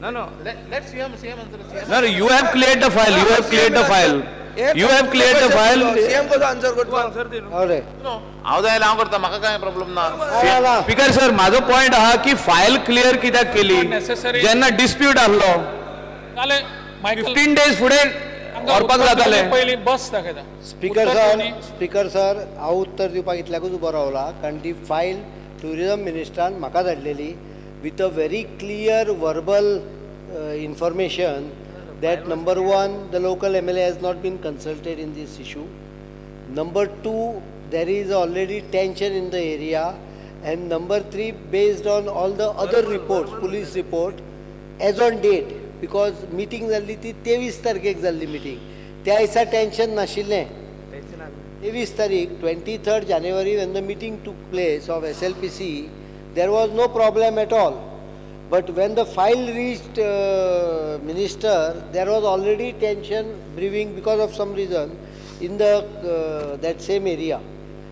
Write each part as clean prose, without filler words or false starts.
No, no. Let CM answer. No, you have cleared the file. You have cleared the file. You have cleared the file. CM कसो answer करता? अरे हांव जाय हांव करता, म्हाका काय प्रॉब्लम ना. स्पीकर सर, म्हाजो पॉयंट आहा की फायल क्लियर कित्याक केली जेन्ना डिस्प्यूट आहलो 15 days फुडें व्हरपाक जातालें. पयलीं बस दाखयता. स्पीकर सर, हांव उत्तर दिवपाक इतल्याकूच उबो रावला कारण ती फायल ट्युरिजम मिनिस्टरान म्हाका धाडलेली with a very clear verbal information that number 1, the local MLA has not been consulted in this issue. Number 2, there is already tension in the area. And number 3, based on all the other reports, police report, as on date, because meeting जाल्ली ती 23 तारखेक जाल्ली meeting, त्या दिसा tension नाशिल्लें. 23 तारीख 23rd January when the meeting took place of SLPC, there was no problem at all. But when the file reached minister, there was already tension brewing because of some reason in the that same area.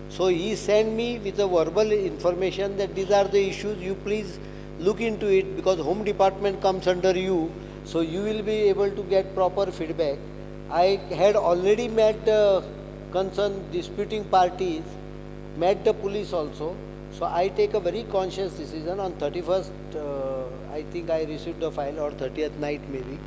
So he sent me with a verbal information that these are the issues, you please look into it because home department comes under you, so you will be able to get proper feedback. I had already met the concerned disputing parties, met the police also. So I take a very conscious decision on 31st, I think I received the file, or 30th night maybe.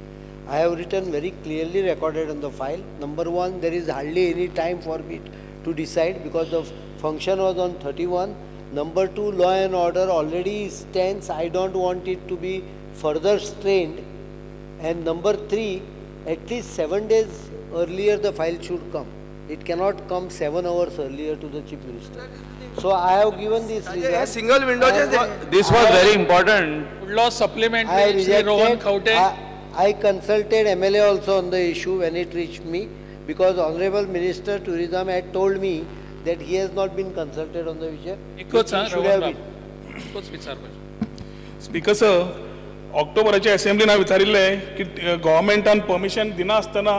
I have written very clearly recorded on the file. Number 1, there is hardly any time for me to decide because the function was on 31. Number 2, law and order already is tense. I don't want it to be further strained. And number 3, at least 7 days earlier the file should come. It cannot come 7 hours earlier to the Chief Minister. So I have given this reason. Single window. This was very important. Law supplementary. Shri Rohan Khaute. I consulted MLA also on the issue when it reached me, because Honorable Minister Tourism had told me that he has not been consulted on the issue. Speaker sir, ऑक्टोबराच्या असेंब्लीन हांवें विचारिल्लें की गव्हर्मेंटान permission दिना आसतना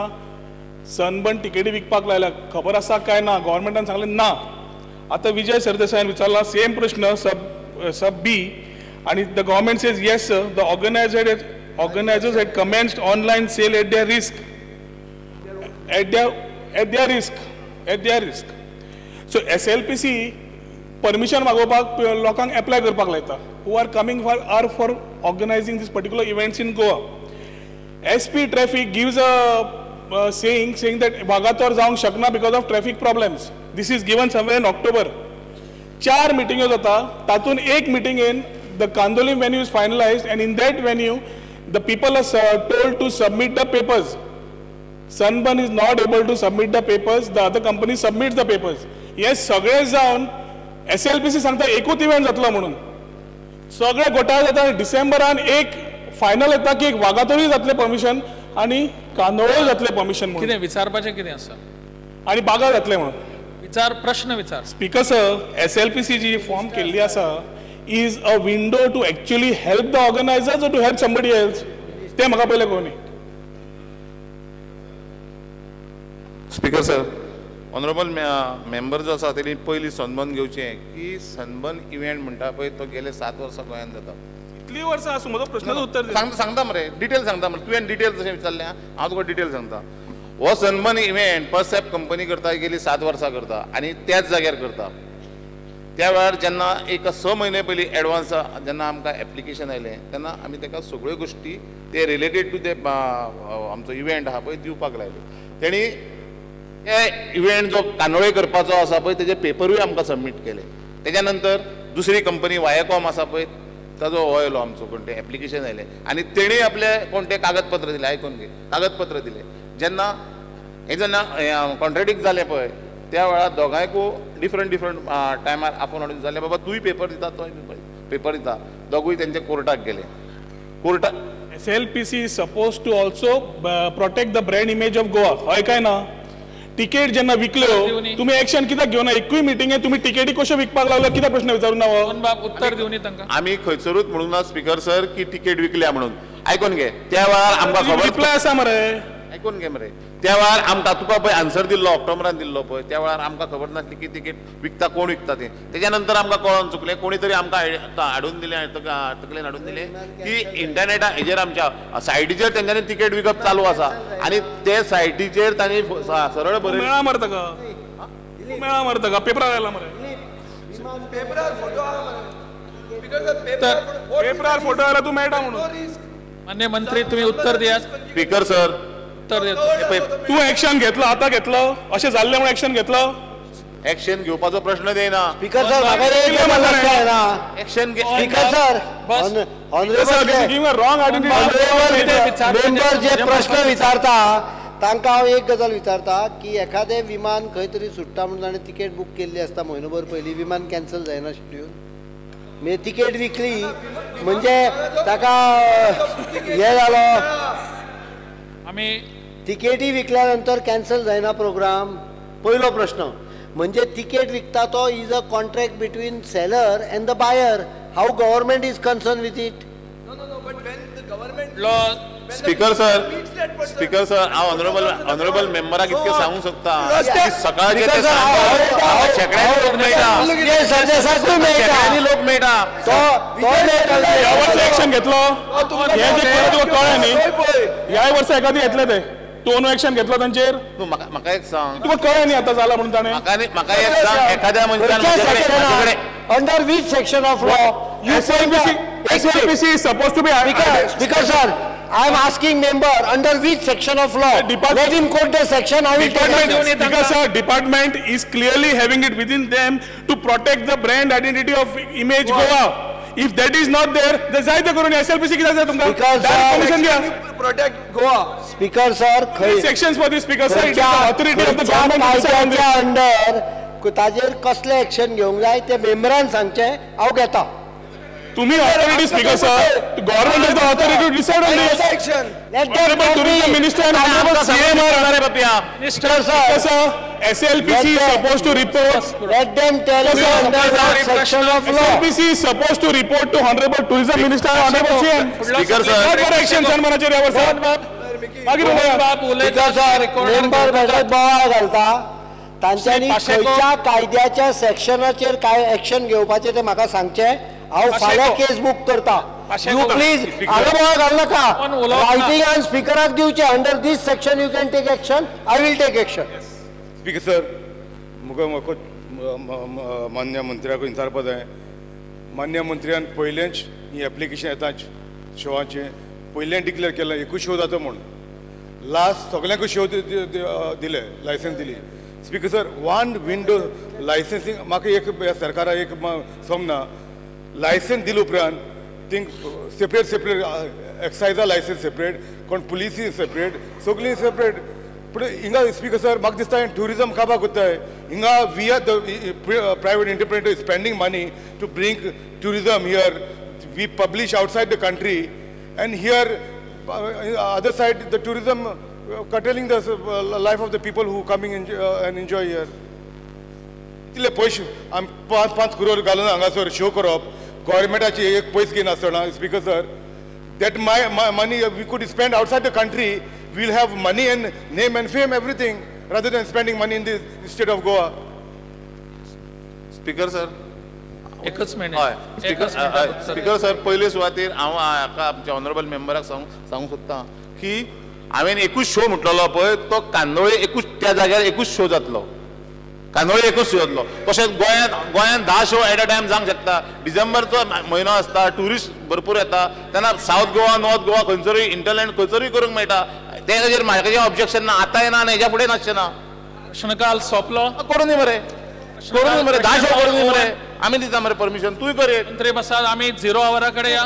sunburn टिकेटी विकपाक लायल्या, खबर आसा काय ना? गव्हर्मेंटान सांगलें ना. आतां विजय सरदेसायान विचारला सेम प्रश्न सब बी, आनी the government says yes sir, the organizers had commenced online sale at their risk, at their risk. So SLPC permission मागोवपाक लोकांक एप्लाय करपाक लायता who are coming for are for organizing this particular events in Goa. SP traffic gives a saying that Vagator जावंक शकना because of traffic problems. This is given somewhere in October. 4 मिटिंग्यो जाता, तातूंत एक मिटिंगेन the Candolim venue is finalized and in that venue the people are told to submit the papers. Sunburn is not able to submit the papers, the other company submits the papers. हे सगळे जावन SLPC सांगता एकूच event जातलो म्हणून सगळे घोटाळे जाता. डिसेंबरान एक फायनल येता की एक वागातोरूय जातलें परमिशन आनी कांदोळेय जातलें परमिशन म्हणून. कितें विचारपाचें कितें आसा आनी बागा जातलें म्हणून विचार, प्रश्न विचार. स्पीकर सर, SLPC जी फॉर्म केल्ली आसा is a window to actually help the organizers or to help somebody else? ते म्हाका पयलें कळूं न्ही. स्पीकर सर, ऑनरेबल मेंबर जो आसा तेणी पयलीं सनबर्न घेवचें की सनबर्न इव्हेंट म्हणटा पळय तो गेले 7 वर्सां गोंयांत जाता. इतलीं वर्सां आसूं, म्हजो प्रश्नाचो उत्तर सांगता मरे, डिटेल सांगता मरे. तुवें डिटेल जशें विचारलें हांव तुका डिटेल सांगता. हो सनबर्न इव्हेंट परसेप्ट कंपनी करता, गेली 7 वर्सां करता आनी त्याच जाग्यार करता. त्या वेळार जेन्ना एक 6 म्हयने पयलीं एडवान्स जेन्ना आमकां एप्लिकेशन आयलें तेन्ना आमी ताका सगळ्यो गोश्टी ते रिलेटेड टू ते आमचो इव्हेंट आहा पळय दिवपाक लायल्यो. तेणी हे इव्हेंट जो कांदोळे करपाचो आसा पळय तेजे पेपरूय आमकां सबमीट केले. तेज्या नंतर दुसरी कंपनी वायकॉम आसा पळय ताजो हो येयलो आमचो कोण तें एप्लिकेशन आयलें आनी तेणी आपले कोण ते कागदपत्र दिले. आयकून घे, कागदपत्र दिले. जेन्ना हें जेन्ना कॉन्ट्रेडिक्ट जालें पळय त्या वेळार दोगांयकू डिफरंट डिफरंट टायमार आपोवन हाडून जालें बाबा तूंय पेपर दिता तोय पेपर दिता. दोगूय तेंच्या कोर्टाक गेले. कोर्टाक SLPC is suppose to also protect the brand image of Goa, हय काय ना? टिकेट जेन्ना विकल्यो तुमी एक्शन कित्याक घेवना? एकूय मिटिंगे तुमी टिकेटी कश्यो विकपाक लागलो कित्याक प्रश्न विचारून ना? उत्तर दिवनी तांकां. आमी खंयसरूच म्हणूंक ना स्पीकर सर की टिकेट विकल्या म्हणून. आयकून घे, त्या वेळार आमकां खबर रिप्लाय आसा मरे. आयकून घे मरे, त्या वेळार आमकां तुका पळय आन्सर दिल्लो ऑक्टोबरान दिल्लो पळय त्या वेळार आमकां खबर नासली की तिकेट विकता कोण विकता ते. तेच्या नंतर आमकां कळोन चुकलें, कोणी तरी आमकां हाडून दिलें, तकलेन हाडून दिलें की इंटरनेटा हेजेर आमच्या सायटीचेर तेंच्यांनी तिकेट विकप चालू आसा आनी ते सायटीचेर तांणी सरळ बरयलें. मेळा मरे ताका, मेळा मरे ताका, पेपरार आयला मरे, पेपरार फोटो पेपरार फोटो आयला, तूं मेळटा म्हणून. मान्य मंत्री तुम्ही उत्तर दियात. स्पीकर सर उत्तर दियात. तूं एक्शन घेतलो, आतां घेतलो, अशें जाल्लें म्हणून एक्शन घेतलो? एक्शन घेवपाचो प्रश्न येना. स्पीकर सर म्हाका एक्शन. स्पीकर सर मेंबर जे प्रश्न विचारता तांकां हांव एक गजाल विचारता की एखादें विमान खंय तरी सुट्टा म्हणून ताणें तिकेट बूक केल्ली आसता म्हयनोभर पयलीं, विमान कॅन्सल जायना शेड्यूल, म्हणजे तिकेट विकली म्हणजे ताका हें जालो. आमी तिकेटी विकल्या नंतर कॅन्सल जायना प्रोग्राम, पयलो प्रश्न. म्हणजे तिकेट विकता तो is a contract between seller and the buyer. How government is concern with it? Speaker sir, speaker sir हांव ऑनरेबल ऑनरेबल मेंबराक इतकें सांगूंक शकता सकाळचे शेंकड्यांनी लोक मेळटा, शेंकड्यांनी लोक मेळटा. ह्या वर्सा एक्शन घेतलो, हें जें पळय तुका कळ्ळें न्ही, ह्याय वर्सा एकादी घेतले ते, तूं अंदू एक्शन घेतलो तांचेर? म्हाका एक सांग, तुका कळ्ळें न्ही आतां जाला म्हणून ताणें? म्हाका एक सांग, एखाद्या मनशान under which section of law SLPC is supposed to be. Speaker sir, I am asking member under which section of law. Let him quote the section. I will tell you. Speaker sir, department is clearly having it within them to protect the brand identity of image Goa. If that is not there, then जाय ते करून SLPC कित्याक जाय तुमकां? Permission दिया. Protect Goa. Speaker sir, sections for this speaker sir, it is the authority of the government to decide on this. Under ताजेर कसले action घेवंक जाय ते मेंबरान सांगचें, हांव घेता. तुम्ही authority speaker sir, government is the authority to decide on this. Honourable tourism minister and honourable CM are Minister sir, SLPC is supposed to report. Let them tell you under what section of law. SLPC is supposed to report to honourable tourism minister and honourable CM. Speaker sir, not for action सन्मानाचेर ह्या वर्सा. मागीर speaker sir, member बेठोच बोवाळ घालता, तांच्यांनी खंयच्या कायद्याच्या सेक्शनाचेर काय एक्शन घेवपाचें तें म्हाका सांगचें. हांव फाल्यां केस बूक करता. You please हांगा बोवाळ घालनाका. रायटिंगान स्पिकराक दिवचें, under this section you can take action, I will take action. Speaker sir, म्हाका मान्य मंत्र्याक विचारपा जाय. मान्य मंत्र्यान पयलेंच ही एप्लिकेशन येताच शोवाचें पयलें डिक्लेअर केलें एकूच शो जाता म्हूण, लास्ट सगल्यांकूच शो दिले, लायसन्स दिली. Speaker sir, one window licensing म्हाका एक सरकारा एक समना, लायसन्स दिले उपरांत थिंक सेपरेट सेपरेट एक्सायजा लायसन्स सेपरेट, कोण पुलिसी सेपरेट, सगळीं सेपरेट. पूण हिंगा स्पीकर सर म्हाका दिसता ट्युरिजम काबार कोत्ताय हिंगा. We are the private entrepreneur spending money to bring tourism here, we publish outside the country and here other side the tourism curtailing the life of the people who coming and enjoy here. इतले पयशे आमी 5-5 करोड घालून हांगासर show करप, गव्हर्मेंटाची एक पयस घेयनासतना speaker sir, that my money we could spend outside the country, we'll have money and name and fame everything rather than spending money in the state of Goa. Speaker sir, एकच minute. Speaker sir, पयले सुवातेर हांव हाका आमच्या honourable मेंबराक सांगूंक सोदता की हांवें एकूच शो म्हटलेलो पळय, तो कांदोळे एकूच त्या जाग्यार एकूच शो जातलो, कांदोळे एकूच शो जातलो. तशेंच गोंयांत 10 शो एट अ टायम जावंक शकता. डिसेंबरचो म्हयनो आसता, ट्युरिस्ट भरपूर येता, तेन्ना सावथ गोवा, नॉर्थ गोवा खंयसरूय इंटरलँड खंयसरूय करूंक मेळटा. तेजेर म्हाका ऑब्जेक्शन ना, आतां येना आनी हेज्या फुडें नासचें ना. प्रश्नकाल सोंपलो. करूं दी मरे, करूं दी मरे, 10 शो करूं दी मरे, आमी दिता मरे परमिशन, तूंय कर. मंत्री बसात, आमी 0 आवरा कडेन या.